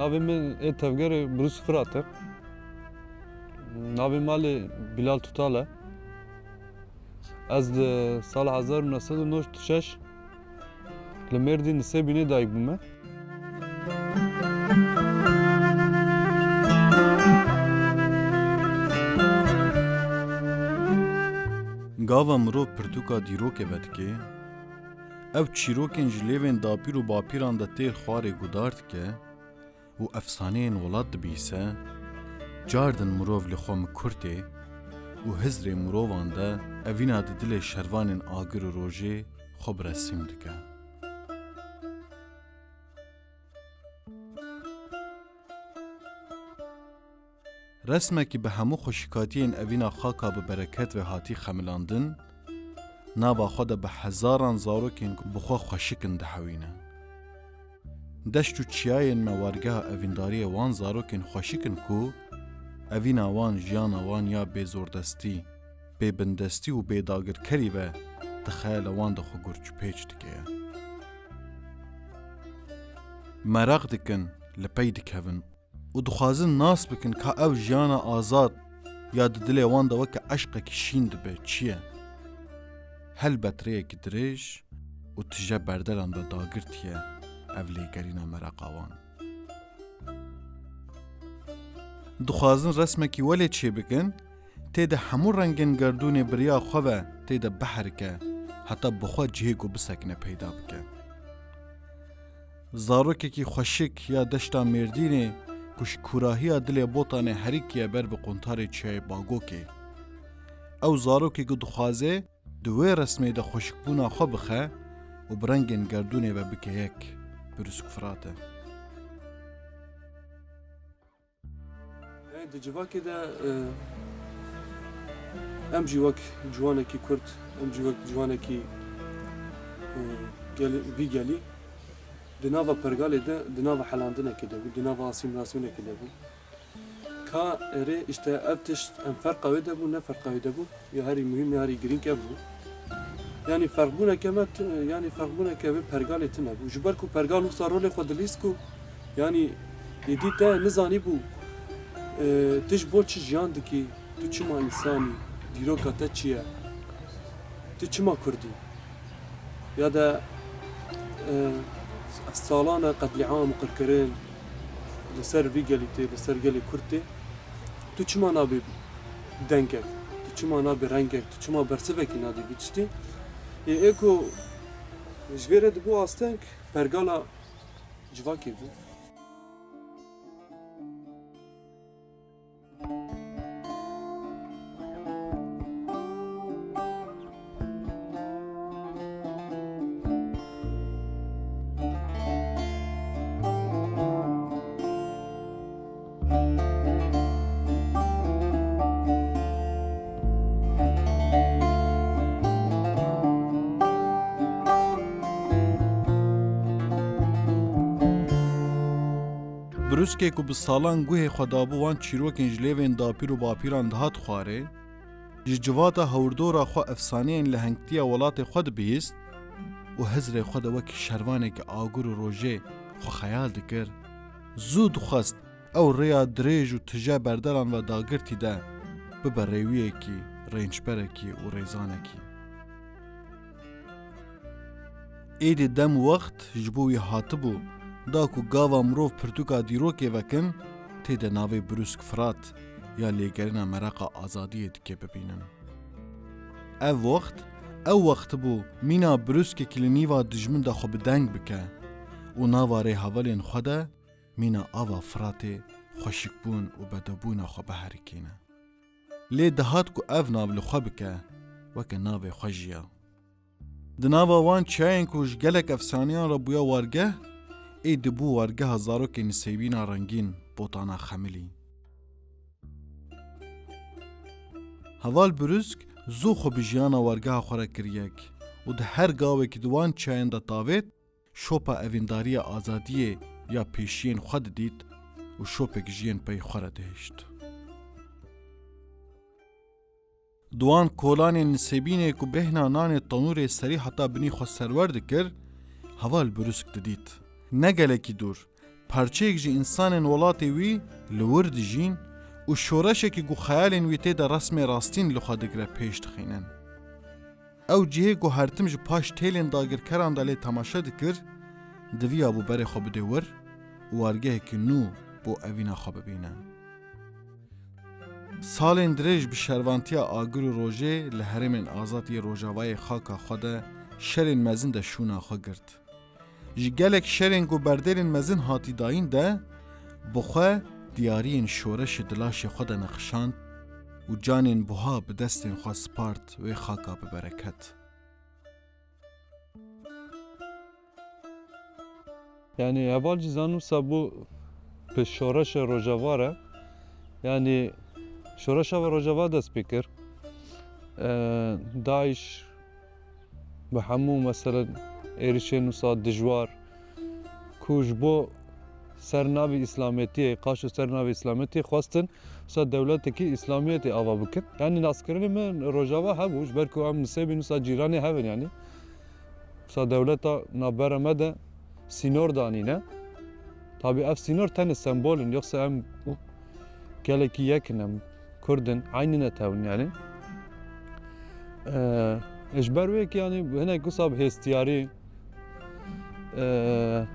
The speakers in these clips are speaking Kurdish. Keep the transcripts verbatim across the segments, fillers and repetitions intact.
Navê min ê tevgerê Brûs Firat e. Navê malê Bilal Tutal e. Ez li sala hezar û neh sed û nod û şeş li Mêrdîn li Sêbînê dayik bûme. Gava mirov pirtûka dîrokê vedike, ew çîrokên ji lêvên dapîr û bapîran de tê li xwarê guhdar dike û efsaneyên welat dibîse, cardin mirov li xwe mikurtê û hizrê mirovan de evîna di dilê şervanên agir û rojê xwe bi resîm dike. Resmekî bi hemû xweşikatiyên evîna xaka bi bereket ve hatî xemilandin, nava xwe de bi hezaran zarokên ku bi xwe xweşik in dihewîne. Deşt û çiyayên me wargeha evîndariyê wan zarokên xweşik in ku evîna wan, jiyana wan ya bê zordestî, bê bindestî û bê dagirkerî ve di xeyala wan de xwe gurçpêç dike. Meraq dikin, li pey dikevin û dixwazin nas bikin ka ev jiyana azad ya di dilê wan de weke eşqekî şîn dibe çi ye? Helbet rêyekî dirêj û tije berdelan ve dagirtî ye ev lêgerîna meraqa wan. Dixwazin resmekî welê çêbikin, tê de hemû rengên gerdûnê bi riya xwe ve tê de biherike, heta bi xwe cihê ku bisekine peyda bike. Zarokekî xweşik ya deşta Mêrdînê ku ji kûrahiya dilê Botanê herikî ye ber bi quntarê çiyayê Bagokê. Ew zarokê ku dixwaze di wê resmê de xweşikbûna xwe bixe û bi rengên gerdûnê ve bike yek, Brûsk Firat e. Yanî di civakê de, e, em jî wek ciwanekî Kurd, em jî wek ciwanekî, e, gel-, vî gelî di nava pergalê de, di nava helandinekê de bû, di nava asîmîlasyonekê de bû. Ka erê, işte ev tişt em ferqa wê de bû, ne ferqa wê de bû, ya herî muhîm, ya herî girîng ev bû. Yanî ferqbûneke me ti-, yanî ferqbûneke wê pergalê tune bû. Ji ber ku pergal wisa rolê xwe dilîst ku, yanî êdî te nizanîbû, e, tu ji bo çi jiyan dikî, tu çima însan î, dîroka te çi ye, tu çima Kurd î? Ya de, e, ev salan e qetlîam û qirkirin li ser vî gelî tê, li ser gelê Kurd tê. Tu çima nabê dengek, tu çima nabê rengek, tu çima bersivekî nadî vî tiştî? Ê, ê ku ji vê re dibû asteng, pergala civakê bû. Brûskê ku bi salan guhê xwe dabû wan çîrokên ji lêvên dapîr û bapîran dihat xwarê, ji civata hewrdora xwe efsaneyên lehengtiya welatê xwe dibihîst û hizrê xwe de wekî şervanekî agir û rojê xwe xeyal dikir, zû dixwest ew rêya dirêj û tije berdelan ve dagirtî de bibe rêwiyekî, rênçberekî û rêzanekî. Êdî dem û wext ji bo wî hatibû, da ku gava mirov pirtûka dîrokê vekin, tê de navê Brûsk Firat ya lêgerîna meraqa azadiyê dike bibînin. Ev wext, ew wext bû mîna brûskekî li nîva dijmin de xwe bi deng bike û nava rêhevalên xwe de mîna ava Firatê xweşikbûn û bedewbûna xwe biherikîne. Lê dihat ku ev nav li xwe bike, weke navê xwe jiya. Di nava wan çiyayên ku ji gelek efsaneyan re bûya wargeh, ê dibû wargeha zarokên Nisêbîna rengîn Botana Xemilî. Heval Brûsk zû xwe bi jiyana wargeha xwe re kir yek û di her gavekî di wan çiyayên de tavêt, şopa evîndariya azadiyê ya pêşiyên xwe didît û şopek ji yên pey xwe re dihişt. Di wan kolanên Nisêbînê ku bêhna nanê tenûrê serî heta binî xwe serwer dikir, heval Brûsk didît. Ne gelekî dûr, parçeyek ji însanên welatê wî li wir dijîn û şoreşekî ku xeyalên wî tê de resmê rastîn li xwe digire pêş dixînin. Ew cihê ku her tim ji paş têlên dagirkeran de lê temaşe dikir, diviyabû berê xwe bidê wir û wargehekî nû bo evîna xwe bibîne. Salên dirêj bi şervantiya agir û rojê li herêmên azad yê Rojavayê xaka xwe de şerên mezin de şûna xwe girt. Ji gelek şerên ku berdêlên mezin hatî dayîn de, bi xwe diyariyên şoreşê di laşê xwe de neqişand û canên buha bi destên xwe spart wê xaka bi bereket. Yanî heval Cîzan wisa bû bi şoreşê Rojava re. Yanî şoreşa ve Rojava dest pê kir. Ee, DAIŞ bi hemû mesela êrişên wisa dijwar ku ji bo ser navê Îslametiyê, qaşo ser navê Îslametiyê xwestin wisa dewletekî Îslamiyetê ava bikin. Yanî naskirinê me Rojava hebû, ji ber ku em nisêbîn wisa cîranê hev in yanî. Wisa dewleta navbera me de sînor danîne. Tabî ev sînor tenê sembol in, yoksa em gelekî yek in, em Kurd in, eynî ne tewin yanî. Ee, ji ber wê yekê yanî hinek wisa bi hêstiyarî, ee,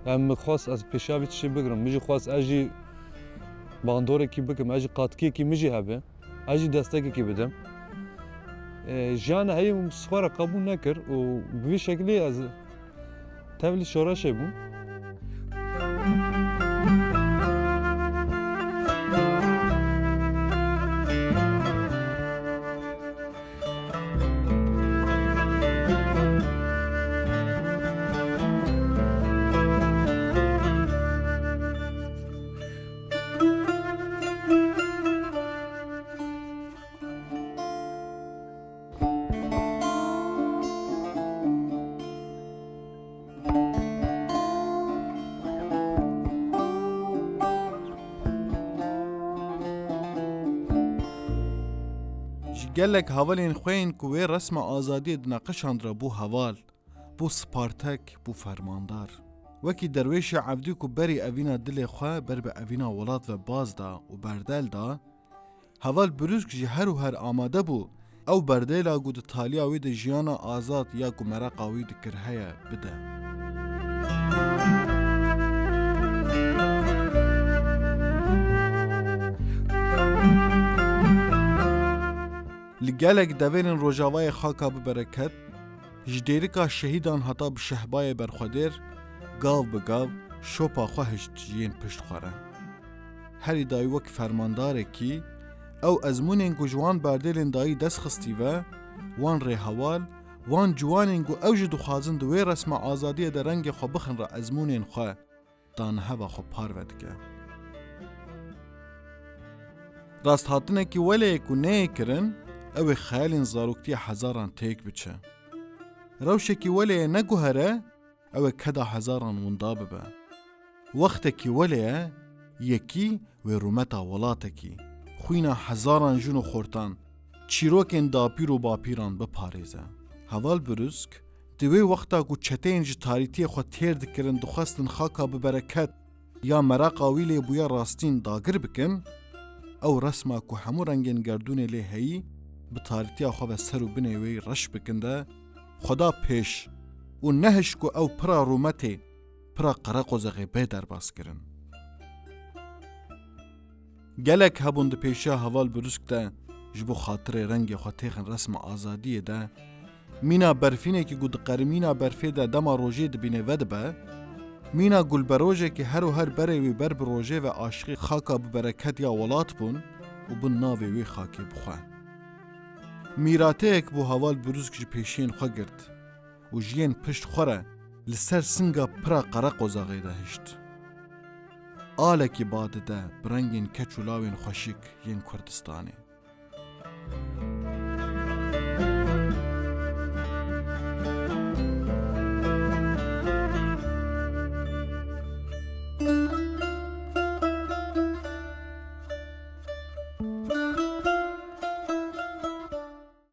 em min xwest ez pêşiya vî tiştî bigirim. Min jî xwest ez jî bandorekî bikim, ez jî katkiyekî min jî hebe. Ez jî destekekî bidim. E, jiyana heyî min bi xwe re qebûl nekir û bi vî şekilî ez tevlî şoreşê bûm. Ji gelek hevalên xwe yên ku wê resma azadiyê dineqişandira bû heval, bû Spartek, bû fermandar. Wekî Derwêşê Evdî ku berî evîna dilê xwe ber bi evîna welat ve baz da û berdel da, heval Brûsk jî her û her amade bû ew berdêla ku di taliya wê de jiyana azad ya ku mereqa wî dikir heye bide. Li gelek devêrên Rojavayê xaka bi bereket, ji dêrika şehîdan heta bi şehbayê berxwedêr, gav bi gav şopa xwe hişt ji yên pişt xwe re. Herî dayî wek fermandarekî, ew ezmûnên ku ji wan berdêlên dayî dest xistî ve, wan rêhewal, wan ciwanên ku ew jî dixwazin di wê resma azadiyê de rengê xwe bixin re ezmûnên xwe, da niheva xwe parve dike. Rasthatinekî welê ye ku neyê kirin, ew ê xeyalên zaroktiya hezaran têk biçe. Rewşekî welê ye neguhere, ew ê keda hezaran winda bibe. Wextekî welê ye, yekî wê rûmeta welatekî, xwîna hezaran jin û xortan, çîrokên dapîr û bapîran biparêze. Heval Brûsk, di wê wexta ku çeteyên ji tarîtiyê xwe têr dikirin, dixwestin xaka bi bereket ya mereqa wî lê bûye rastîn dagir bikin, ew resma ku hemû rengên gerdûnê lê heyî, bi tarîtiya xwe ve ser û binê wê reş bikin de, xwe da pêş û nehişt ku ew pira rûmetê, pira qereqozexê bê derbaskirin. Gelek hebûn di pêşiya heval Brûsk de ji bo xatirê rengê xwe têxin resma azadiyê de, mîna berfînekî ku di qerimîna berfê de dema rojê dibîne vedibe, mîna gulberojekî her û her berê wî ber bi rojê ve aşiqî xaka bi bereket ya welat bûn û bin navê wê xakê bi xwe. Mîrateyek bû heval Brûsk ji pêşiyên xwe girt û ji yên pişt xwe re li ser singa pira Qereqozaxê de hişt. Alekî ba dide bi rengên keç û lawên xweşik yên Kurdistanê.